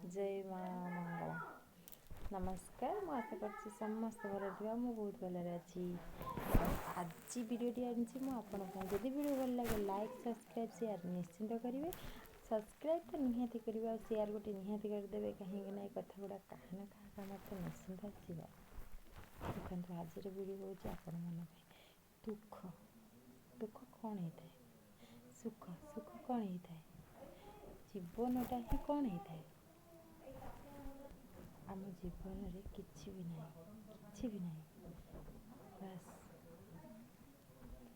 ଜୟ ମା ମଙ୍ଗଳା। ନମସ୍କାର, ମୁଁ ଆଶା କରୁଛି ସମସ୍ତେ ଭଲରେ ଥିବେ। ମୁଁ ବହୁତ ଭଲରେ ଅଛି। ଆଜି ଭିଡ଼ିଓଟି ଆଣିଛି ମୁଁ ଆପଣଙ୍କ ପାଇଁ। ଯଦି ଭିଡ଼ିଓ ଭଲ ଲାଗେ, ଲାଇକ୍, ସବସ୍କ୍ରାଇବ୍, ସେୟାର ନିଶ୍ଚିନ୍ତ କରିବେ। ସବସ୍କ୍ରାଇବ୍ ତ ନିହାତି କରିବେ ଆଉ ସେୟାର ଗୋଟେ ନିହାତି କରିଦେବେ, କାହିଁକି ନା ଏ କଥା ଗୁଡ଼ା କାହା ନା କାହା କାମରେ ତ ନିଶ୍ଚିନ୍ତ ଆସିବ। ଦେଖନ୍ତୁ, ଆଜିର ଭିଡ଼ିଓ ହେଉଛି ଆପଣମାନଙ୍କ ପାଇଁ। ଦୁଃଖ, ଦୁଃଖ କ'ଣ ହେଇଥାଏ? ସୁଖ, ସୁଖ କ'ଣ ହେଇଥାଏ? ଜୀବନଟା ହିଁ କ'ଣ ହେଇଥାଏ? ଆମ ଜୀବନରେ କିଛି ବି ନାହିଁ, କିଛି ବି ନାହିଁ। ବାସ୍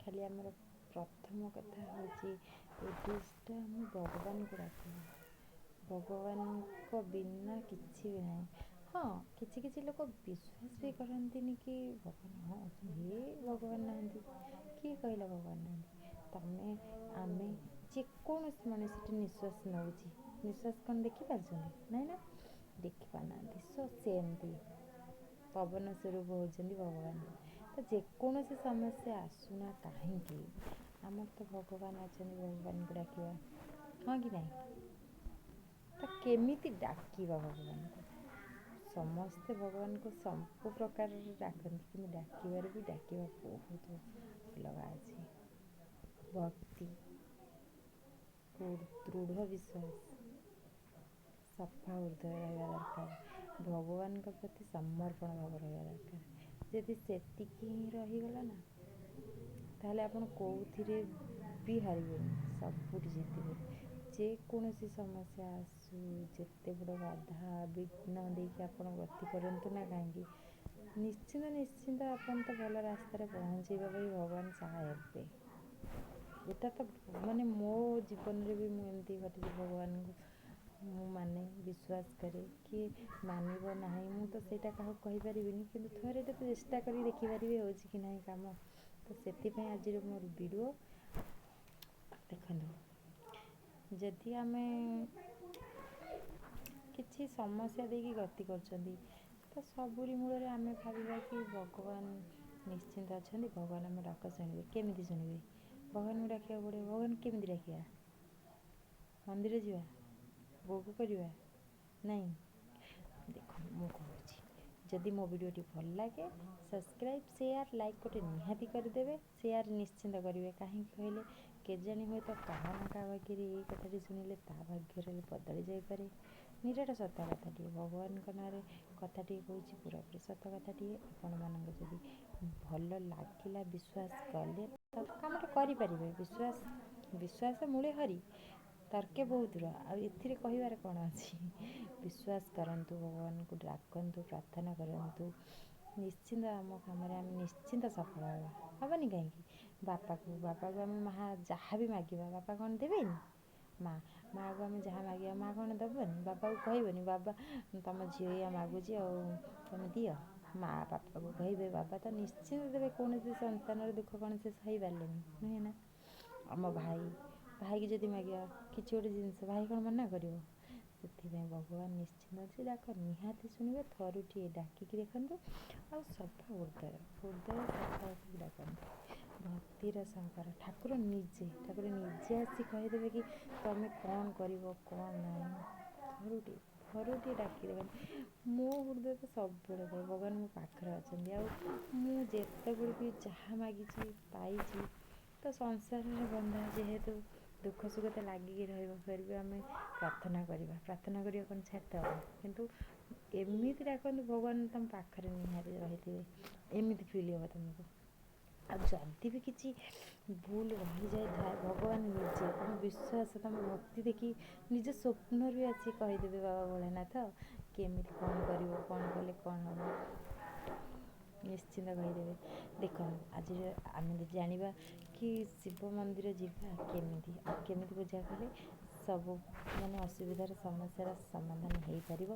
ଖାଲି ଆମର ପ୍ରଥମ କଥା ହେଉଛି ଉଦ୍ଦେଶ୍ୟଟା ଆମେ ଭଗବାନଙ୍କୁ ଡାକିବା। ଭଗବାନଙ୍କ ବିନା କିଛି ବି ନାହିଁ। ହଁ, କିଛି କିଛି ଲୋକ ବିଶ୍ୱାସ ବି କରନ୍ତିନି କି ଭଗବାନ ହଁ ଅଛନ୍ତି। ହେ, ଭଗବାନ ନାହାନ୍ତି? କିଏ କହିଲା ଭଗବାନ ନାହାନ୍ତି? ତମେ, ଆମେ, ଯେକୌଣସି ମଣିଷଟି ନିଶ୍ୱାସ ନେଉଛି, ନିଶ୍ୱାସ କ'ଣ ଦେଖିପାରୁଛନ୍ତି? ନାଇଁ ନା, ଦେଖିପାରୁନାହାନ୍ତି। ସୋ ସେମିତି ପବନ ସ୍ୱରୂପ ହେଉଛନ୍ତି ଭଗବାନ। ତ ଯେକୌଣସି ସମସ୍ୟା ଆସୁନା କାହିଁକି, ଆମର ତ ଭଗବାନ ଅଛନ୍ତି, ଭଗବାନଙ୍କୁ ଡାକିବା, ହଁ କି ନାହିଁ? ତ କେମିତି ଡାକିବା ଭଗବାନଙ୍କୁ? ସମସ୍ତେ ଭଗବାନଙ୍କୁ ସବୁ ପ୍ରକାରରେ ଡାକନ୍ତି, କିନ୍ତୁ ଡାକିବାରେ ବି ଡାକିବା ବହୁତ ଅଲଗା ଅଛି। ଭକ୍ତି, ଦୃଢ଼ ବିଶ୍ୱାସ, ସଫା ହୃଦୟ ରହିବା ଦରକାର। ଭଗବାନଙ୍କ ପ୍ରତି ସମର୍ପଣ ଭାବ ରହିବା ଦରକାର। ଯଦି ସେତିକି ହିଁ ରହିଗଲା ନା, ତାହେଲେ ଆପଣ କେଉଁଥିରେ ବି ହାରିବେନି, ସବୁଠି ଜିତିବେ। ଯେକୌଣସି ସମସ୍ୟା ଆସୁ, ଯେତେ ବଡ଼ ବାଧା ବିଘ୍ନ ଦେଇକି ଆପଣ ଗତି କରନ୍ତୁ ନା କାହିଁକି, ନିଶ୍ଚିନ୍ତ ନିଶ୍ଚିନ୍ତ ଆପଣ ତ ଭଲ ରାସ୍ତାରେ ପହଞ୍ଚାଇବା ପାଇଁ ଭଗବାନ ସାହା ହେବେ। ଏଇଟା ତ ମାନେ ମୋ ଜୀବନରେ ବି ମୁଁ ଏମିତି ଘଟିଛି। ଭଗବାନଙ୍କୁ ମୁଁ ମାନେ, ବିଶ୍ୱାସ କରେ। କିଏ ମାନିବ ନାହିଁ, ମୁଁ ତ ସେଇଟା କାହାକୁ କହିପାରିବିନି, କିନ୍ତୁ ଥରେ ତ ଚେଷ୍ଟା କରି ଦେଖିପାରିବେ ହେଉଛି କି ନାହିଁ କାମ। ତ ସେଥିପାଇଁ ଆଜିର ମୋର ଭିଡ଼ିଓ। ଦେଖନ୍ତୁ, ଯଦି ଆମେ କିଛି ସମସ୍ୟା ଦେଇକି ଗତି କରୁଛନ୍ତି, ତ ସବୁରି ମୂଳରେ ଆମେ ଭାବିବା କି ଭଗବାନ ନିଶ୍ଚିନ୍ତ ଅଛନ୍ତି, ଭଗବାନ ଆମ ଡାକ ଶୁଣିବେ। କେମିତି ଶୁଣିବେ? ଭଗବାନଙ୍କୁ ଡାକିବାକୁ ପଡ଼ିବ। ଭଗବାନ କେମିତି ଡାକିବା? ମନ୍ଦିର ଯିବା, ଭୋଗ କରିବା? ନାଇଁ। ଦେଖନ୍ତୁ, ମୁଁ କହୁଛି, ଯଦି ମୋ ଭିଡ଼ିଓଟି ଭଲ ଲାଗେ, ସବସ୍କ୍ରାଇବ୍, ସେୟାର, ଲାଇକ୍ ଗୋଟେ ନିହାତି କରିଦେବେ। ସେୟାର ନିଶ୍ଚିନ୍ତ କରିବେ। କାହିଁକି କହିଲେ, କେଜାଣି ହୁଏତ କାହା ନା କାହା ଭାଗ୍ୟରେ ଏଇ କଥାଟି ଶୁଣିଲେ ତା ଭାଗ୍ୟରେ ବଦଳି ଯାଇପାରେ। ନିରାଟ ସତ କଥାଟିଏ, ଭଗବାନଙ୍କ ନାଁରେ କଥାଟିଏ କହୁଛି, ପୁରାପୁରି ସତ କଥାଟିଏ। ଆପଣମାନଙ୍କୁ ଯଦି ଭଲ ଲାଗିଲା, ବିଶ୍ୱାସ କଲେ ତ କାମଟା କରିପାରିବେ। ବିଶ୍ୱାସ, ବିଶ୍ୱାସ ମୂଳେ ହରି, ତର୍କେ ବହୁତ ଦୂର। ଆଉ ଏଥିରେ କହିବାର କ'ଣ ଅଛି? ବିଶ୍ୱାସ କରନ୍ତୁ, ଭଗବାନଙ୍କୁ ଡାକନ୍ତୁ, ପ୍ରାର୍ଥନା କରନ୍ତୁ, ନିଶ୍ଚିନ୍ତ ଆମ କାମରେ ଆମେ ନିଶ୍ଚିନ୍ତ ସଫଳ ହେବା। ହେବନି କାହିଁକି? ବାପାକୁ ଆମେ ମା ଯାହା ବି ମାଗିବା, ବାପା କ'ଣ ଦେବେନି? ମାଆକୁ ଆମେ ଯାହା ମାଗିବା, ମା କ'ଣ ଦେବନି? ବାପାକୁ କହିବନି, ବାବା, ତମ ଝିଅ ଏଇଆ ମାଗୁଛି ଆଉ ତମେ ଦିଅ? ମା ବାପାକୁ କହିବେ, ବାବା ତ ନିଶ୍ଚିନ୍ତ ଦେବେ। କୌଣସି ସନ୍ତାନର ଦୁଃଖ କ'ଣ ସେ ସହିପାରିଲେନି? ନୁହେଁ ନା? ଆମ ଭାଇକି ଯଦି ମାଗିବା କିଛି ଗୋଟେ ଜିନିଷ, ଭାଇ କ'ଣ ମନା କରିବ? ସେଥିପାଇଁ ଭଗବାନ ନିଶ୍ଚିନ୍ତ ଅଛି, ଡାକ ନିହାତି ଶୁଣିବେ। ଥରୁଟିଏ ଡାକିକି ଦେଖନ୍ତୁ ଆଉ ସଫା ହୃଦୟ ସଫା ରଖିକି ଡାକନ୍ତୁ ଭକ୍ତିର ସହକାର। ଠାକୁର ନିଜେ ଆସି କହିଦେବେ କି ତମେ କ'ଣ କରିବ, କ'ଣ ନାହିଁ। ଥରୁଟିଏ ଡାକି ଦେଖନ୍ତୁ। ମୋ ହୃଦୟ ତ ସବୁବେଳେ କହେ, ଭଗବାନ ମୋ ପାଖରେ ଅଛନ୍ତି। ଆଉ ମୁଁ ଯେତେବେଳେ ବି ଯାହା ମାଗିଛି, ପାଇଛି। ତ ସଂସାରରେ ବନ୍ଧା ଯେହେତୁ, ଦୁଃଖ ସୁଖ ତ ଲାଗିକି ରହିବ। ଫେର ବି ଆମେ ପ୍ରାର୍ଥନା କରିବା। ପ୍ରାର୍ଥନା କରିବା କ'ଣ ଛାଡ଼ିଦେବା? କିନ୍ତୁ ଏମିତି ଡାକନ୍ତୁ, ଭଗବାନ ତମ ପାଖରେ ନିହାତି ରହିଥିବେ, ଏମିତି ଫିଲ୍ ହେବ ତୁମକୁ। ଆଉ ଯଦି ବି କିଛି ଭୁଲ ରହିଯାଇଥାଏ, ଭଗବାନ ନିଜେ ତମ ବିଶ୍ୱାସ, ତମ ଭକ୍ତି ଦେଖି ନିଜ ସ୍ୱପ୍ନରେ ବି ଆସି କହିଦେବେ ବାବା ଭୋଳାନାଥ କେମିତି କ'ଣ କରିବ, କ'ଣ କଲେ କ'ଣ ହେବ, ନିଶ୍ଚିନ୍ତ କହିଦେବେ। ଦେଖନ୍ତୁ, ଆଜି ଆମେ ଜାଣିବା କି ଶିବ ମନ୍ଦିର ଯିବା କେମିତି ଆଉ କେମିତି ପୂଜା କଲେ ସବୁ ମାନେ ଅସୁବିଧାର ସମସ୍ୟାର ସମାଧାନ ହେଇପାରିବ।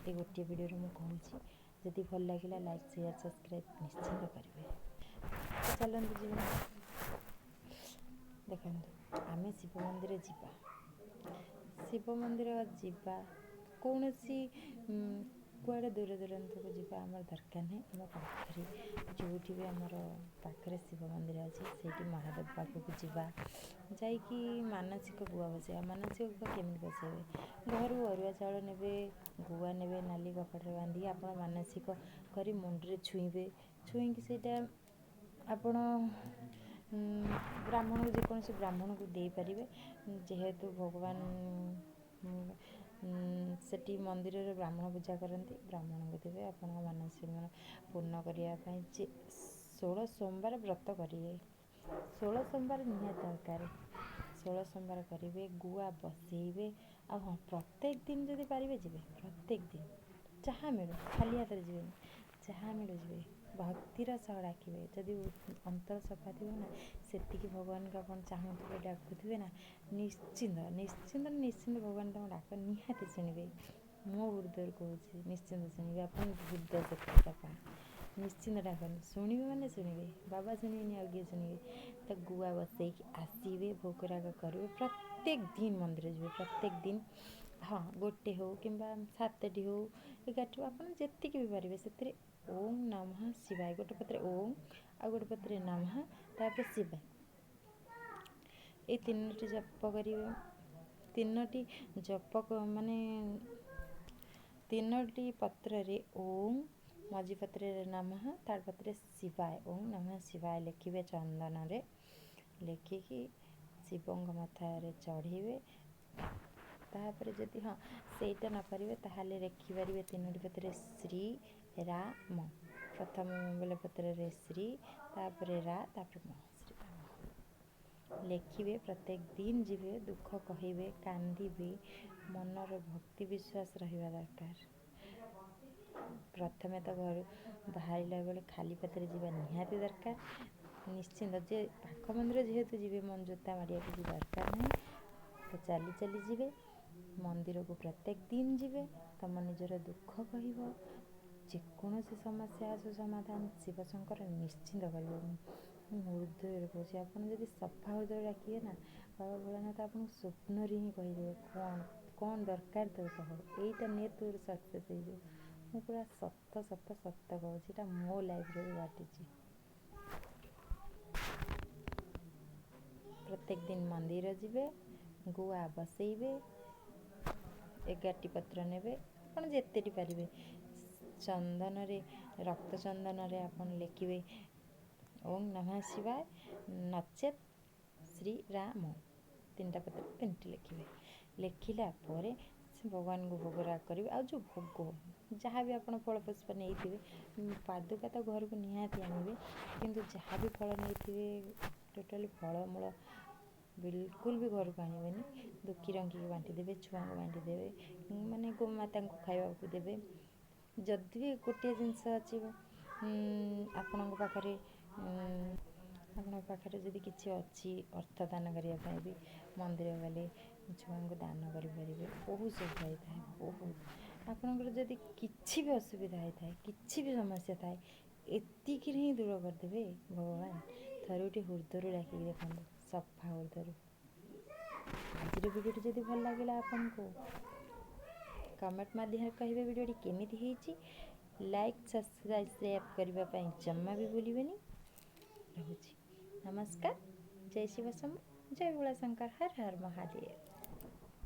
ଏ ଗୋଟିଏ ଭିଡ଼ିଓରେ ମୁଁ କହୁଛି। ଯଦି ଭଲ ଲାଗିଲା, ଲାଇକ୍, ସେୟାର, ସବସ୍କ୍ରାଇବ୍ ନିଶ୍ଚିନ୍ତ କରିବେ। ତ ଚାଲନ୍ତୁ ଯିବା। ଦେଖନ୍ତୁ, ଆମେ ଶିବ ମନ୍ଦିର ଯିବା। ଶିବ ମନ୍ଦିର ଯିବା, କୌଣସି କୁଆଡ଼େ ଦୂର ଦୂରାନ୍ତକୁ ଯିବା ଆମର ଦରକାର ନାହିଁ। ଆମ ପାଖରେ ଯେଉଁଠି ବି ଆମର ପାଖରେ ଶିବ ମନ୍ଦିର ଅଛି, ସେଇଠି ମହାଦେବ ପାଖକୁ ଯିବା, ଯାଇକି ମାନସିକ ଗୁଆ ବସେଇବା। ମାନସିକ ଗୁଆ କେମିତି ବସେଇବେ? ଘରୁ ଅରୁଆ ଚାଉଳ ନେବେ, ଗୁଆ ନେବେ, ନାଲି କପଡ଼ାରେ ବାନ୍ଧିକି ଆପଣ ମାନସିକ କରି ମୁଣ୍ଡରେ ଛୁଇଁବେ। ଛୁଇଁକି ସେଇଟା ଆପଣ ବ୍ରାହ୍ମଣକୁ, ଯେକୌଣସି ବ୍ରାହ୍ମଣକୁ ଦେଇପାରିବେ। ଯେହେତୁ ଭଗବାନ ସେଠି ମନ୍ଦିରରେ ବ୍ରାହ୍ମଣ ପୂଜା କରନ୍ତି, ବ୍ରାହ୍ମଣଙ୍କୁ ଦେବେ ଆପଣଙ୍କ ମାନସିକ ପୂର୍ଣ୍ଣ କରିବା ପାଇଁ। ଯେ 16 ସୋମବାର ବ୍ରତ କରିବେ, 16 ସୋମବାର ନିହାତି ଦରକାର। 16 ସୋମବାର କରିବେ, ଗୁଆ ବସେଇବେ। ଆଉ ହଁ, ପ୍ରତ୍ୟେକ ଦିନ ଯଦି ପାରିବେ ଯିବେ, ପ୍ରତ୍ୟେକ ଦିନ ଯାହା ମିଳୁ, ଖାଲି ହାତରେ ଯିବେନି, ଯାହା ମିଳୁ ଯିବେ, ଭକ୍ତିର ସହ ଡାକିବେ। ଯଦି ଅନ୍ତର ସଫା ଥିବ ନା, ସେତିକି ଭଗବାନଙ୍କୁ ଆପଣ ଚାହୁଁଥିବେ, ଡାକୁଥିବେ ନା, ନିଶ୍ଚିନ୍ତ ନିଶ୍ଚିନ୍ତ ନିଶ୍ଚିନ୍ତ ଭଗବାନ ତମ ଡାକ ନିହାତି ଶୁଣିବେ। ମୋ ହୃଦୟରୁ କହୁଛି, ନିଶ୍ଚିନ୍ତ ଶୁଣିବେ। ଆପଣ ହୃଦୟ ସେତିକି ସଫା, ନିଶ୍ଚିନ୍ତ ଡାକନ୍ତୁ, ଶୁଣିବେ ମାନେ ଶୁଣିବେ। ବାବା ଶୁଣିବେନି ଆଉ କିଏ ଶୁଣିବେ? ତ ଗୁଆ ବସେଇକି ଆସିବେ, ଭୋଗରାଗ କରିବେ, ପ୍ରତ୍ୟେକ ଦିନ ମନ୍ଦିର ଯିବେ, ପ୍ରତ୍ୟେକ ଦିନ। ହଁ, ଗୋଟେ ହଉ କିମ୍ବା 7ଟି ହଉ, 11ଟି ହଉ, ଆପଣ ଯେତିକି ବି ପାରିବେ। ସେଥିରେ ଓಂ ନମଃ ଶିବାୟ, ଗୋଟେ ପତ୍ରରେ ଓಂ, ଆଉ ଗୋଟେ ପତ୍ରରେ ନମଃ, ତାପରେ ଶିବାୟ, ଏଇ ତିନୋଟି ଜପ କରିବେ। ତିନୋଟି ଜପ ମାନେ ତିନୋଟି ପତ୍ରରେ ଓಂ, ମଝି ପତ୍ରରେ ନମଃ, ଥାର୍ଡ଼ ପତ୍ରରେ ଶିବାୟ, ଓಂ ନମଃ ଶିବାୟ ଲେଖିବେ। ଚନ୍ଦନରେ ଲେଖିକି ଶିବଙ୍କ ମଥାରେ ଚଢ଼େଇବେ। ତାପରେ ଯଦି ହଁ ସେଇଟା ନ ପାରିବେ, ତାହେଲେ ଲେଖିପାରିବେ ତିନୋଟି ପତ୍ରରେ ଶ୍ରୀ ରାମ। ପ୍ରଥମ ବେଲପତ୍ରରେ ଶ୍ରୀ, ତାପରେ ରା, ତାପରେ ମ, ଶ୍ରୀରାମ ଲେଖିବେ। ପ୍ରତ୍ୟେକ ଦିନ ଯିବେ, ଦୁଃଖ କହିବେ, କାନ୍ଦିବେ। ମନର ଭକ୍ତି ବିଶ୍ୱାସ ରହିବା ଦରକାର। ପ୍ରଥମେ ତ ଘରୁ ବାହାରିଲା ବେଳେ ଖାଲି ପାଦରେ ଯିବା ନିହାତି ଦରକାର। ନିଶ୍ଚିନ୍ତ ଯେ ପାଖ ମନ୍ଦିର ଯେହେତୁ ଯିବେ, ମନ ଜୋତା ମାଡ଼ିବା କିଛି ଦରକାର ନାହିଁ। ତ ଚାଲି ଚାଲି ଯିବେ ମନ୍ଦିରକୁ, ପ୍ରତ୍ୟେକ ଦିନ ଯିବେ, ତମ ନିଜର ଦୁଃଖ କହିବ। ଯେକୌଣସି ସମସ୍ୟା ଆସୁ, ସମାଧାନ ଶିବଶଙ୍କର ନିଶ୍ଚିନ୍ତ କରିବେ। ମୁଁ ହୃଦୟରେ କହୁଛି, ଆପଣ ଯଦି ସଫା ହୃଦୟରେ ଡାକିବେ ନା, ବାବା ଭୋଳାନାଥ ଆପଣଙ୍କୁ ସ୍ୱପ୍ନରେ ହିଁ କହିଦେବେ କ'ଣ କ'ଣ ଦରକାର ତୋର କହ, ଏଇଟା ନେ, ତୋର ସକ୍ସେସ୍ ହେଇଯିବ। ମୁଁ ପୁରା ସତ ସତ ସତ କହୁଛି, ଏଇଟା ମୋ ଲାଇଫ୍ରେ ବି ଘଟିଛି। ପ୍ରତ୍ୟେକ ଦିନ ମନ୍ଦିର ଯିବେ, ଗୁଆ ବସେଇବେ, 11ଟି ପତ୍ର ନେବେ, ଆପଣ ଯେତେଟି ପାରିବେ। ଚନ୍ଦନରେ, ରକ୍ତ ଚନ୍ଦନରେ ଆପଣ ଲେଖିବେ ଓಂ ନମଃ ଶିବାୟ, ନଚେତ୍ ଶ୍ରୀରାମ। ତିନିଟା ପତ୍ର ତିନିଟି ଲେଖିବେ। ଲେଖିଲା ପରେ ସେ ଭଗବାନଙ୍କୁ ଭୋଗରାଗ କରିବେ। ଆଉ ଯେଉଁ ଭୋଗ ଯାହା ବି ଆପଣ ଫଳ ପୁଷ୍ପ ନେଇଥିବେ, ପାଦୁକା ତ ଘରକୁ ନିହାତି ଆଣିବେ, କିନ୍ତୁ ଯାହା ବି ଫଳ ନେଇଥିବେ, ଟୋଟାଲି ଫଳମୂଳ ବିଲକୁଲ ବି ଘରକୁ ଆଣିବେନି। ଦୁଃଖୀ ରଙ୍କିକି ବାଣ୍ଟି ଦେବେ, ଛୁଆଙ୍କୁ ବାଣ୍ଟି ଦେବେ, ମାନେ ଗୋମାତାଙ୍କୁ ଖାଇବାକୁ ଦେବେ। ଯଦି ବି ଗୋଟିଏ ଜିନିଷ ଅଛି ଆପଣଙ୍କ ପାଖରେ ଯଦି କିଛି ଅଛି ଅର୍ଥ ଦାନ କରିବା ପାଇଁ ବି, ମନ୍ଦିର ଗଲେ ଛୁଆଙ୍କୁ ଦାନ କରିପାରିବେ। ବହୁତ ସୁବିଧା ହେଇଥାଏ, ବହୁତ। ଆପଣଙ୍କର ଯଦି କିଛି ବି ଅସୁବିଧା ହେଇଥାଏ, କିଛି ବି ସମସ୍ୟା ଥାଏ, ଏତିକିରେ ହିଁ ଦୂର କରିଦେବେ ଭଗବାନ। ଥରେ ଗୋଟେ ହୃଦୟରୁ ଡାକିକି ଦେଖନ୍ତୁ, ସଫା ହୃଦୟରୁ। ଆଜିର ଭିଡ଼ିଓଟି ଯଦି ଭଲ ଲାଗିଲା ଆପଣଙ୍କୁ, କମେଣ୍ଟ ମାଧ୍ୟମରେ କହିବେ ଭିଡ଼ିଓଟି କେମିତି ହେଇଛି। ଲାଇକ୍, ସବସ୍କ୍ରାଇବ୍, ସେୟାର କରିବା ପାଇଁ ଜମା ବି ଭୁଲିବେନି। ରହୁଛି, ନମସ୍କାର। ଜୟ ଶିବ ଶମ୍ଭୁ, ଜୟ ଭୋଳା ଶଙ୍କର, ହର ହର ମହାଦେବ।